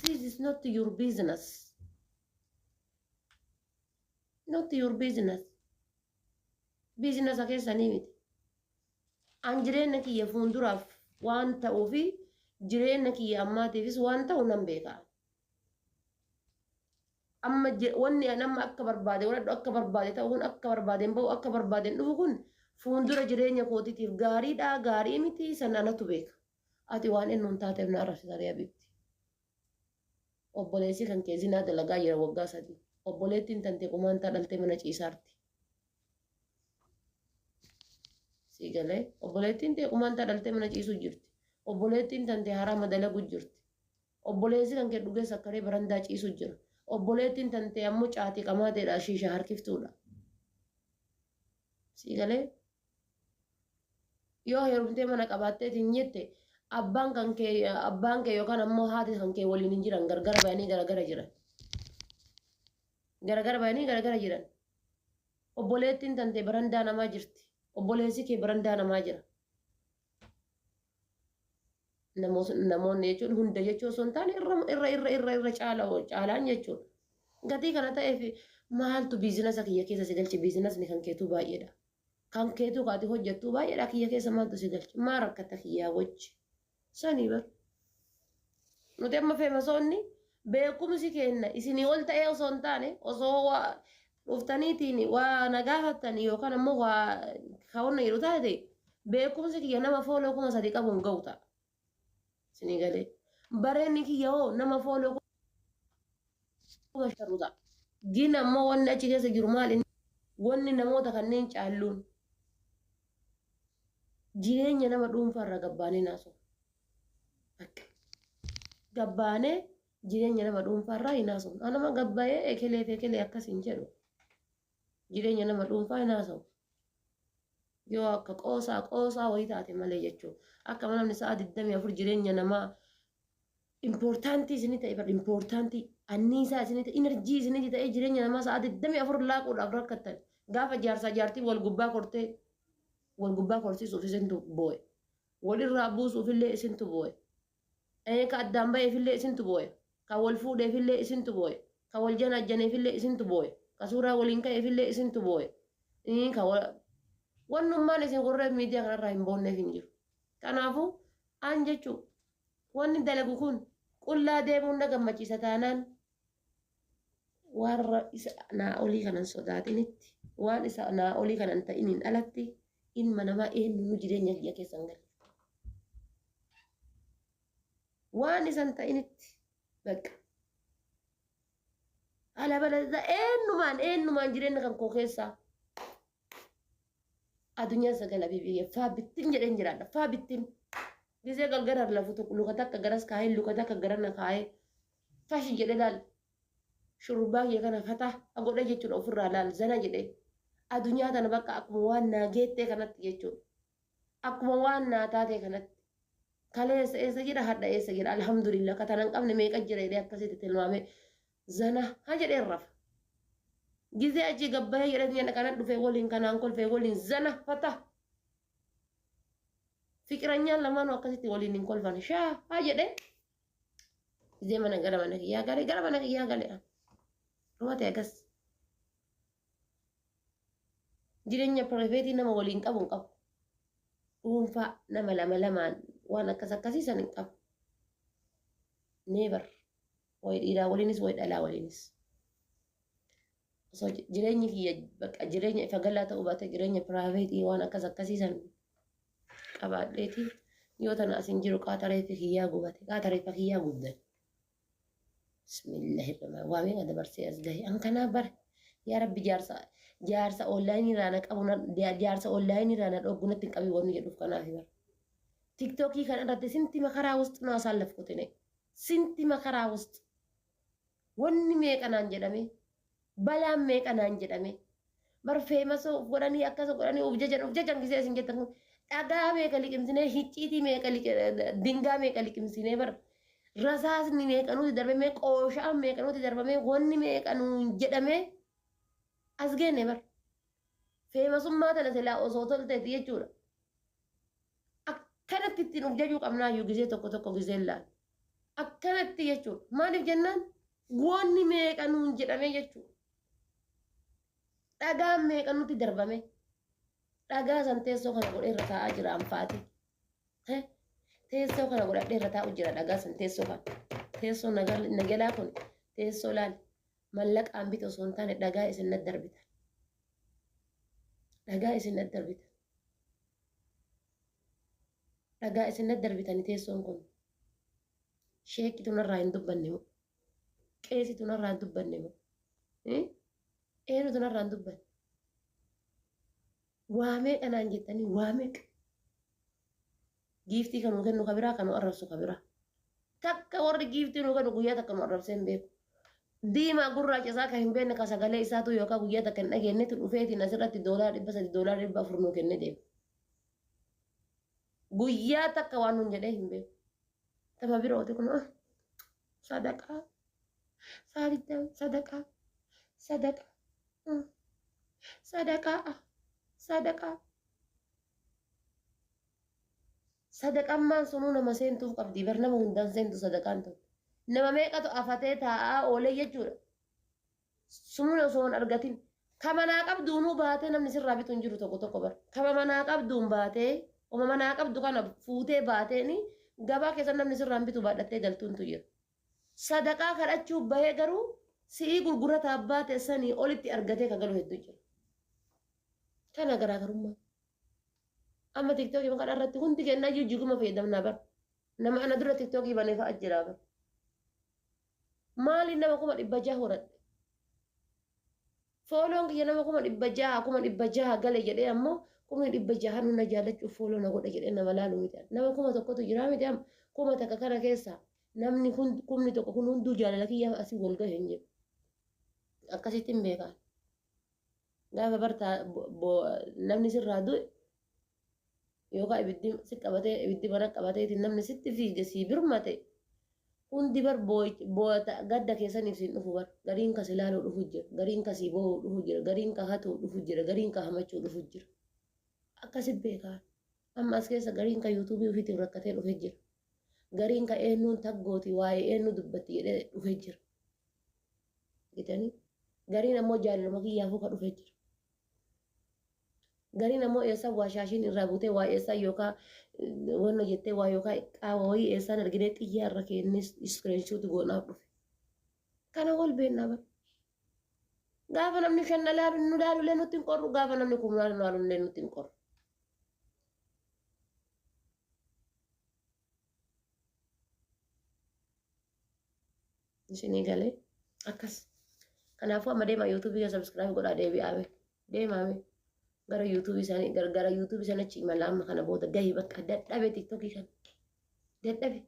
This is not your business. Not your business. Biizinasa keessanii miti. An jireenya kiyya fuulduraaf waan ta'uu fi jireenya kiyya ammaatiifis waan ta'u nan beeka. Amma wanni an amma akka barbaade godhadhu, akka barbaade ta'u kun, akka barbaadeen ba'u, akka barbaadeen dhufu kun fuuldura jireenya kootiitiif gaariidha, gaarii miti, san anatu beeka. Ati waan inni hin taateef na arrabsita ree habiibti? Obboleessi kan kee zinaa dalagaa jira waggaa 3. Obboleettiin tante qumaantaa dhaltee mana ciisaarti. Sii galee? Obboleettiin tee qumaantaa dhaltee mana ciisuu jirti. Obboleettiin tante haraama dalagu jirti. Obboleessi kan kee dhugee sakkaree barandaa ciisu jira. Obboleettiin tante ammoo caatii qamaateedha, shiisha harkiftuudha. Sii galee? Yoo heerumtee mana qabaatteetiin jette, abbaan kan kee abbaan kee yookaan ammoo haati kan kee waliin hin jiran, gargara bayanii garagara jiran. Garagara bayanii garagara jiran. Obboleettiin tante barandaa namaa jirti. Obboleessi kee barandaa namaa jira. Namoonni jechuun hunda jechuu osoo hin taane, irra irra irra irra irra caala caalaan jechuudha. Gatii kana ta'eef maaltu biizinasa kiyya keessa si galche? Biizinasni kan keetuu baay'eedha. Kan keetuu kaati hojjettuu baay'eedha, kiyya keessa maaltu si galche? Maa rakkatta kiyyaa wajji? Sanii bar. Nuti amma famousoonni beekumsi kenna isinii ol ta'ee osoo hin taane, osoo waa dhuftaniitiin waa na gaafattanii yookaan ammoo waa kaawwanna jedhu taate, beekumsi kiyya nama follow 3000 qabu hin ga'u ta'a. Isinii galee? Bareenni kiyya hoo nama follow 5000 ta'a. Gin ammoo wanni achi keessa jiru maal inni? Wanni namoota kanneen caalluun jireenya nama dhuunfaa irraa gabbaanee naasoo. Bakka. Gabbaanee jireenya nama dhuunfaa irraa hin haasofnu. Anama gabbayee ekelee fi ekelee akkas hin jedhu. Jireenya nama dhuunfaa hin haasa'u. Yoo akka qoosaa qoosaa wayii taate malee jechuudha. Akka namni sa'a 24 jireenya namaa important isinii ta'e bar, important anniisaa isinii ta'e, energy isinii ta'e, jireenya namaa sa'a 24 laaquudhaaf rakkattan. Gaafa jaarsaa jaartii wal gubbaa kortee wal gubbaa korsiisuuf isintu boo'e. Wal irraa buusuufillee isintu boo'e. Ka addaan ba'eefillee isintu boo'e. Ka wal fuudheefillee isintu boo'e. Ka wal janaajjaneefillee isintu boo'e. Ka suuraa waliin ka'eefillee isintu boo'e. Ka wannummaan isin warra miidiyaa kanarraa hin boonneef hin jiru. Kanaafuu an jechuu wanni dalagu kun qullaa deemuun na gammachiisa taanaan, warra isa naa olii kanan sodaatinitti, waan isa naa olii kanan ta'iniin alatti ilma namaa eenyu jireenya kiyya keessa hin galle. Waan isan ta'initti bakka. Ala balazza eenyumaan eenyumaan jireenya kan koo keessaa addunyaa sagala biyya faa bittin jedheen jiraadha, faa bittin. Gisee galgala lafu tokko luka takka garas kaayee, luka takka garana kaayee, fashi jedhe laal, shurrubbaa kiyya kana fataa godhe jechuudha, ofirraa laal zana jedhe, addunyaa tana bakka akkuma waan naa geettee kanatti jechuudha. Akkuma waan naa taatee kanatti. Kaleessa eessa jira, hadha eessa jira, alhamdulillah, ka tanan qabne meeqa jira jedhee akkasitti tilmaamee zana ha jedhee rafa. Gizee achi gabbayee jedhee kana dhufee waliin kanaan kolfee waliin zana fata. Fiqiranyaan lamaanuu akkasitti waliin hin kolfan, shaa haa jedhee. Gizee mana gara mana kiyyaa galee, gara mana kiyyaa galee. Dhuma ta'e akkas. Jireenya private nama waliin qabu hin qabu. Dhuunfaa nama lama lamaan waan akkas akkasii san hin qabu. Never. Wayi dhiiraa waliinis, wayi dhalaa waliinis. Osoo jireenyi kiyya bakka jireenya ifa galaa ta'uu baate, jireenya private waan akkas akkasii san qabaadheeti yoo tana asin jiru qaatareeffi kiyyaa gubate, qaatareeffa kiyyaa gubdan. Bismillahirrahmanirrahim. Waa meeqa dabarsee as gahe. An kanaa bare. Yaa Rabbi, jaarsa jaarsa online irraa na qabu, jaarsa online irraa na dhoggu natti hin qabi wanni jedhuuf kanaaf bara. TikTokii kana irratti ስንት መከራ ውስጥ ነው ያሳለፍኩት እኔ። ስንት መከራ ውስጥ፣ wanni meeqa naan jedhame, balaan meeqa naan jedhame bar. Famous of godhanii, akkas godhanii, of jajan of jajan gisee isin jettan kun dhagaa meeqa liqimsinee, hicciitii meeqa, dingaa meeqa liqimsinee bar, rasaasni meeqa nuti darbamee, qooshaan meeqa nuti darbamee, wanni meeqa nuun jedhamee as geenne bar. Famousummaa tana silaa osoo tolteeti jechuudha. Akkanatti ittiin of jajuu qabnaayyuu gisee tokko tokko giseen laal. Akkanatti jechuudha. Maaliif jennaan goonni meeqa nuun jedhame jechuudha. Dhagaan meeqa nutti darbame. Dhagaa san teessoo kana godhee irra taa'aa jira anfaati. Teessoo kana godhadhee irra taa'u jira dhagaa san teessoo kana. Teessoo nagalaa kun teessoo laal mallaqaan bite osoo hin taane dhagaa isin natti darbitan. Dhagaa isin natti darbitan. Dhagaa isin natti darbitani teessoon kun. Sheekitu narraa hin dubbanne moo? Qeesitu narraa hin dubbanne moo? Eenyutu narraa hin dubbanne? Waa meeqa naan jettanii waa meeqa? Giiftii kan nuu kennu ka biraa kan nu arrabsu ka biraa. Takka warri giiftii nuu kennu guyyaa takka nu arrabsee hin beeku. Diimaa gurraacha isaa kan hin beekne ka sagalee isaatu yookaan guyyaa takka hin dhageenyetu dhufeetiin asirratti $300 $400 nuu kennee deema. Guyyaa takka waan nuun jedhee hin beeku. Tama birooti kun sadaqaa saadiddaa sadaqaa sadaqaa sadaqaa sadaqaa. Sadaqammaan sunuu nama seentuuf qabdi bar nama hundaan seentu sadaqaan tun. Nama meeqatu afatee taa'aa oolee jechuudha. Sumuun osoo hin argatin. Ka manaa qabduunuu baatee namni sirraa bitu hin jiru tokko tokko bar. Kama manaa qabduun baatee oma manaa qabdu kana fuutee baateeni gabaa keessa namni sirraa hin bitu baadhattee galtuuntu jira. Sadaqaa kadhachuuf bahee garuu si'ii gurgurataa baate sanii olitti argatee ka galu hedduu jira. Kana garaagarummaa. Amma tiktookii kana irratti hundi kennaa iyyuu jiguma fayyadamnaa bar. Nama ana dura tiktookii banee fa'a jira bar. Maaliin nama 600,000 horadhe? Fooloon kiyya nama 600,000 600,000 gale jedhee ammoo 600,000 nuna jaallachuuf fooloo na godha jedhee nama laalu miti. Nama 1,000tu jira miti amma 1,000 kana keessa namni 1,000 kun hunduu jaalala kiyyaaf asii wal gahe hin jiru. Akkasitti hin beekan. Gaafa bartaa namni sirraa du'e yookaan ibiddi si qabatee ibiddi mana qabateetiin namni sitti fiige sii birmate hundi bar gadda keessaniif siin dhufu bar gariin kas ilaaluu dhufu jira gariin kasii boo'uu dhufu jira gariin ka hatuu dhufu jira gariin ka hamachuu dhufu jira. Akkasit beekaa. Amma as keessa gariin ka yuutuubii ofiitiif rakkatee dhufe jira. Gariin ka eenyuun taggooti waa'ee eenyu dubbatti jedhee dhufe jira. Gitanii gariin ammoo jaalaluma kiyyaafuu ka dhufe jira. Gariin ammoo eessan waa shaashiin irraa buutee waa eessan yookaan wanna jettee waa yookaan qaawa wayii eessaan arginee xiyyaa irra keennee iskiriinshuuti goonaaf dhufe. Kana wal beennaa bara. Gaafa namni shan laalu nu laalullee nutti hin qorru gaafa namni kum laalu nu laalullee nutti hin qorru. Isinii galee akkas. Kanaafuu amma deemaa yuutuubii yoo sabskiraayib godhaa deebi'aame. Deemaame gara yuutuubii isaanii gara yuutuubii sana achi imala amma kana booda gahi bakka dadhabe tiktookii kana. Dadhabe.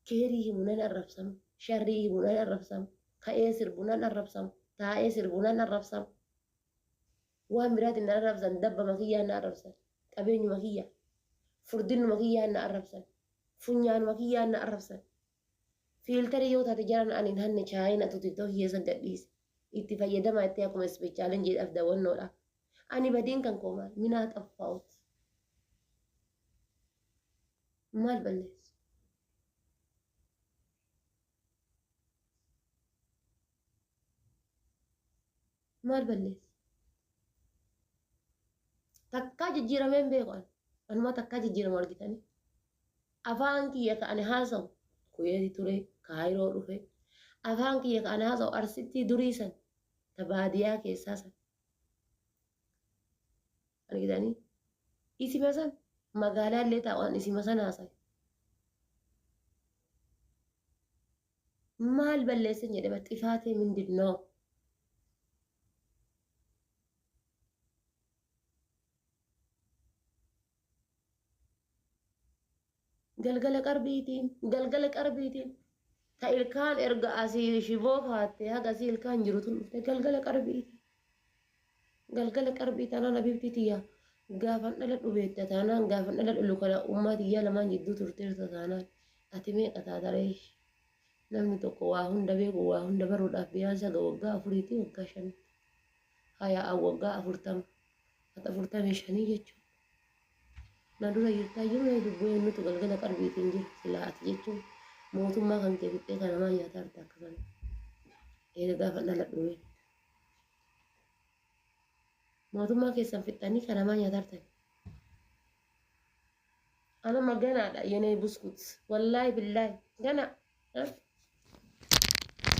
Keerii himu nan arrabsamu. Sharrii himu nan arrabsamu. Ka'ee sirbu nan arrabsamu. Taa'ee sirbu nan arrabsamu. Waan biraatiin na arrabsan dabbama kiyyaan na arrabsan. Qabeenyuma kiyyaa. Furdinnuma kiyyaan na arrabsan. Funyaanuma kiyyaan na arrabsan. Fiiltarii yoo taate jaran ani hin hanne chaayinatu tiktookii keessa gadhiise. Itti fayyadamaa itti akkuma ispeechaaleen jedhaaf daawwannoodha. Ani badiin kan koo maal? Minaa xaffaa'uut. Maal balleessu? Maal balleessu? Takkaa jijjiiramee hin beeku ani. Anumaa takkaa jijjiiramu argitanii. Afaan kiyya ka ani haasa'u Kuweeti ture, Kaayiroo dhufe. Afaan kiyya ka ani haasa'u Arsittii durii san, ta baadiyaa keessaa san. Argitanii? Isima san magaalaa illee taa'u an isima san haasa'e. Maal balleessan jedhe bar xifaatee mindin noo. Galgala qarbiitiin galgala qarbiitiin ta ilkaan erga asii shiboo kaattee haga asii ilkaan jiru tun dhufte galgala qarbiitiin. Galgala qarbii taanaan abiibtii tiyya gaafan dhaladhu beekta taanaan gaafan dhaladhu lukana ummaa tiyyaa lamaan jidduu turteerta taanaan ati meeqa taataree namni tokko waa hunda beeku waa hunda baruudhaaf biyaansa haga waggaa afuriitii waggaa shanitti haya an waggaa 40 ati 45 jechuudha. Na dura jirtaa jiru lubbuu eenyutu galgala qalbiitiin jira silaa ati jechuun mootummaa kan kee fixxee kan namaa nyaataa jirta akka sana. Eega gaafa dhaladhu mee. Mootummaa keessan fixxanii kan namaa nyaataa jirtan. Anama ganaadha yenee buskut. Wallaahi billaahi gana.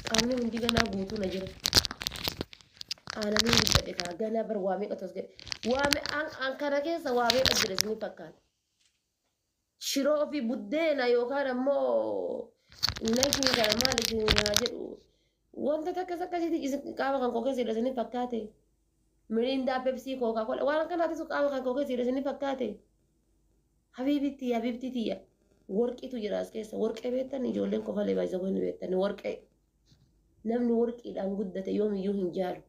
Qaamni hundi ganaa guutuu na jira. Aananii guddadhe kaa ganaa bar waa meeqa tos jedhe. Waa an kana keessa waa meeqa jira isinii fakkaata. Shiroo fi buddeena yookaan ammoo nashii kana maal isin haa jedhu. Wanta takkas akkasitti isin qaama kan koo keessa jira isinii fakkaate. Mirindaa, Pepsii, Kookaa Kola waan akkanaatis qaama kan koo keessa jira isinii fakkaate. Habiibiti habiibti tiyya worqiitu jira as keessa worqee beektan ijoolleen qofalee baay'isa ni beektan worqee namni worqiidhaan guddate yoomiyyuu hin jaalu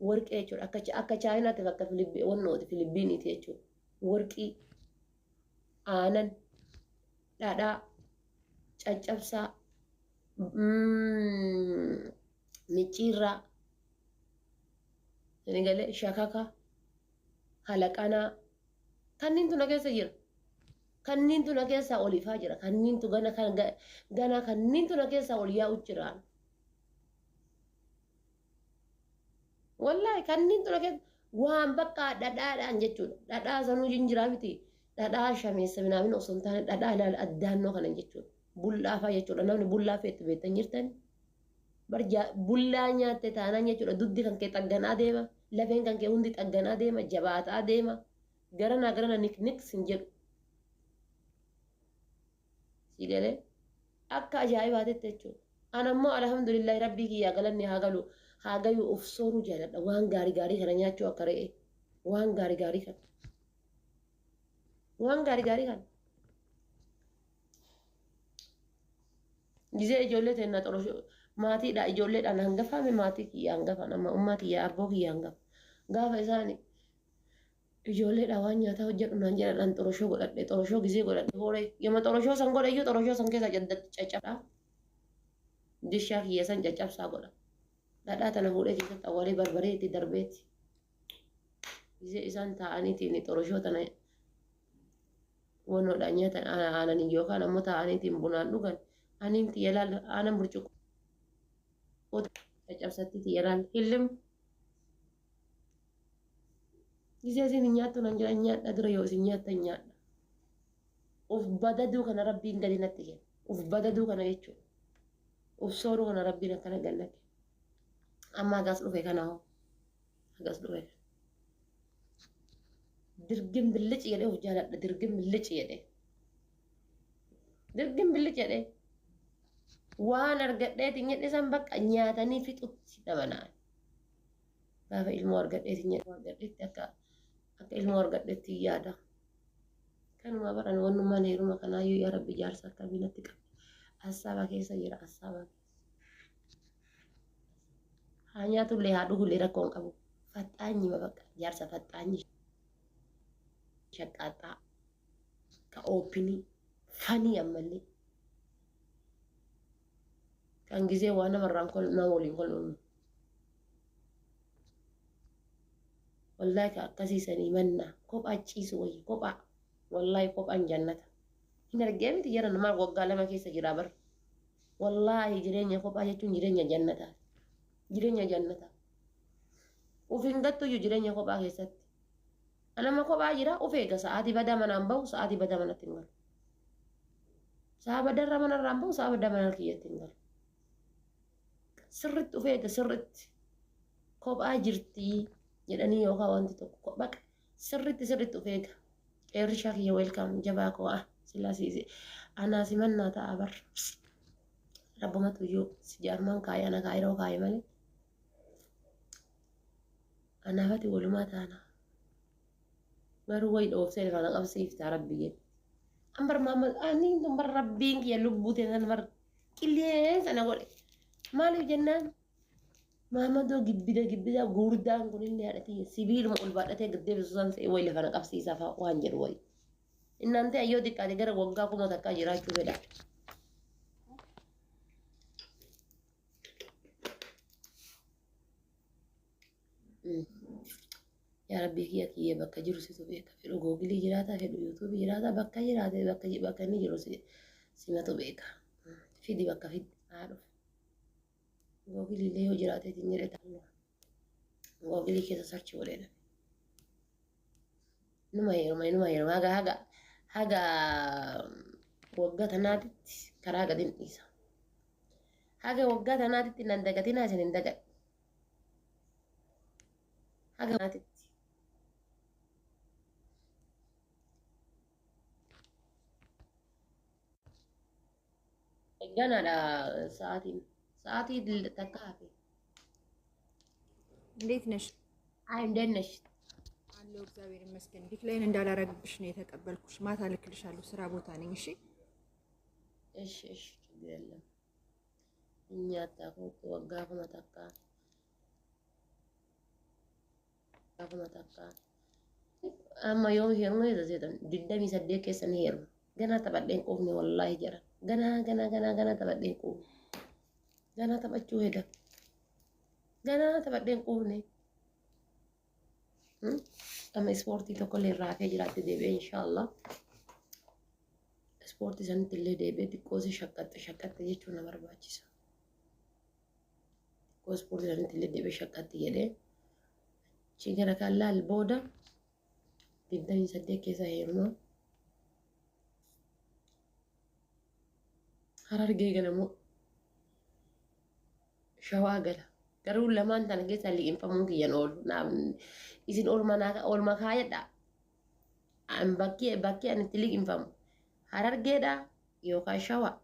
worqee jechuudha akka akka chaayinaatti akka filibbi wannooti filibbiiniiti jechuudha worqii aanan dhadhaa caccabsaa micciirraa galee shakaka halaqanaa kanniintu na keessa jira. Kanniintu na keessaa ol ifaa jira. Kanniintu gana kan gana kanniintu na keessaa ol yaa'u jira. Wallaahi kanniintu na keessa waan bakka dhadhaadhaan jechuudha. Dhadhaa sanuu hin jiraa miti. Dhadhaa shameessa minaamin osoo hin taane dhadhaa ilaala addaannoo kana jechuudha. Bullaa fa'aa jechuudha. Namni bullaa feetu beektan jirtan. Bar bullaa nyaatte taanaan jechuudha. Duddi kan kee xagganaa deema. Lafeen kan kee hundi xagganaa deema. Jabaataa deema. Garanaa garana nik nik sin jedhu. Si galee akka ajaa'ibaatitti jechuudha. Ana immoo alhamdulillahi rabbii kiyyaa galanni haa galu haa gayu of sooruu jaaladha. Waan gaarii gaarii kana nyaachuu akka re'ee. Waan gaarii gaarii kana. Waan gaarii gaarii kana. Gizee ijoollee teennaa xoroshoo maatiidha ijoolleedhaan hangafaame maatii kiyya hangafa nama ummaa kiyya abboo kiyya hangafa. Gaafa isaani ijoolleedha waan nyaataa hojjedhu naan jedhan an xoroshoo godhadhe xoroshoo gizee godhadhe horee yoma xoroshoo san godhe iyyuu xoroshoo san keessa caccabdha. Dishaa kiyya san caccabsaa godha. Dhadhaa tana fuudhee keessatti awwaalee barbaree itti darbeeti. Gizee isaan taa'aniitiin xoroshoo tana wanoodhaan nyaatan aananii yookaan ammoo taa'aniitiin bunaan dhugan aniin tiyya laal aanan burcuqqoo caccabsatti tiyya laal hillim. Gizee isin hin nyaattu nan jedhan nyaadha dura yoo isin nyaattan nyaadha. Uf badaduu kana rabbiin gadi natti kenna. Uf badaduu kana jechuudha. Uf sooruu kana rabbiin akkana gad natti. Amma hagas dhufe kana hoo. Hagas dhufe kana. Dirgim billici jedhee of jaaladha. Dirgim billici jedhee. Dirgim billici jedhee. Waan argadheetiin jedhe san bakka nyaatanii fixutti nama na'an. Gaafa ilmoo argadheetiin jedhe argadheetti akka akka ilmoo argadheetti yaada. Kanuma baran wannummaan heeruma kanaayyuu yaa rabbi jaarsa akkamii natti qabe. Assaaba keessa jira assaaba keessa. Haa nyaatullee haa dhugullee rakkoo hin qabu. Faxxaanyi bakka jaarsa faxxaanyi shaqqaaxxaa ka oopinii fanii ammallee. Kan gizee waa namarraan nama waliin kolfamu. Wallaahi ka akkasiisanii manna kophaa ciisu wayya kophaa wallaahi kophaan jannata. Hin argee miti jara namaa waggaa 2 keessa jira bar. Wallaahi jireenya kophaa jechuun jireenya jannataa. Jireenya jannataa. Uf hin gattuyyuu jireenya kophaa keessatti. Anama kophaa jira uf eega sa'aatii badaa manaan bahu sa'aatii badaa manatti hin galu. Sa'a badarra manarraan bahu sa'a badaa mana kiyyatti hin galu. Sirritti uf eega sirritti. Kophaa jirtii jedhanii yookaan wanti tokko baqa sirritti sirritti uf eega. Qeerrishaa kiyya weelkaam jabaa koo ah silaa si anaa simannaa ta'a bar. Rabbumatu iyyuu si jaarmaan kaayee ana kaayiroo kaayee malee. Anaafati walumaa taana. Garuu wayi dhoofsee lafa na qabsiiftaa rabbi jedhe. An bar maama ani tun bar rabbiin kiyya lubbuu teessan bar qilleensa na godhe. Maaliif jennaan maamadoo gibbida gibbida guurdaan kunillee haadha tiyya sibiiluma ol baadhatee gad deebisu san se'ee wayi lafa na qabsiisaa fa'a waan jedhu wayi. Innaan ta'e yoo xiqqaate gara waggaa 1000 jiraachuu fedha. Yaa Rabbii kiyya kiyya bakka jiru situ beeka. Fedhu Googilii jiraata, fedhu Yuutuubii jiraata, bakka jiraate bakka bakka inni jiru simatu beeka. Fidi bakka fidi haa dhufu. Googilii illee yoo jiraateetiin jedhe taa'u. Googilii keessa search godhee dhabe. Numa heeruma, numa heeruma, haga waggaa tanaatitti karaa gadi hin dhiisa. Haga waggaa tanaatitti nan dagatinaa, isin hin dagadhu. Haga tanaatitti. Ganaadha sa'aatiin. Sa'aatii takka hafe. እንዴት ነሽ? አይ እንዴት ነሽ? አለሁ፣ እግዚአብሔር ይመስገን። Decline እንዳላረግብሽ ነው የተቀበልኩሽ። ማታ እልክልሻለሁ። ስራ ቦታ ነኝ። እሺ። እሺ እሺ፣ ችግር የለም። Nyaata kootu waggaa 1000, waggaa 1000. Amma yoom heerumuu jedhan? 28 keessa ni heeruma. Ganaa taphadheen quufne, wallaahi jedhan. Ganaa ganaa ganaa ganaa taphadheen quufne. Ganaa taphachuu heda. Ganaa taphadheen quufne. Amma ispoortii tokko illee raafee jiraatti deebi'ee, inshaallah. Ispoortii sanitti illee deebi'ee xiqqoo si shaqqatte shaqqatte jechuun na barbaachisa. Xiqqoo ispoortii sanitti illee deebi'ee shaqqatti jedhee. Achi gara kan laal booda 28 keessa heeruma. Harargee galamoo Shawaa gala. Garuu lamaan tana keessa liqinfamuun kiyyan oolu. Isin oolma kaayadha. Bakki ani itti liqinfamu Harargeedha yookaan Shawaa.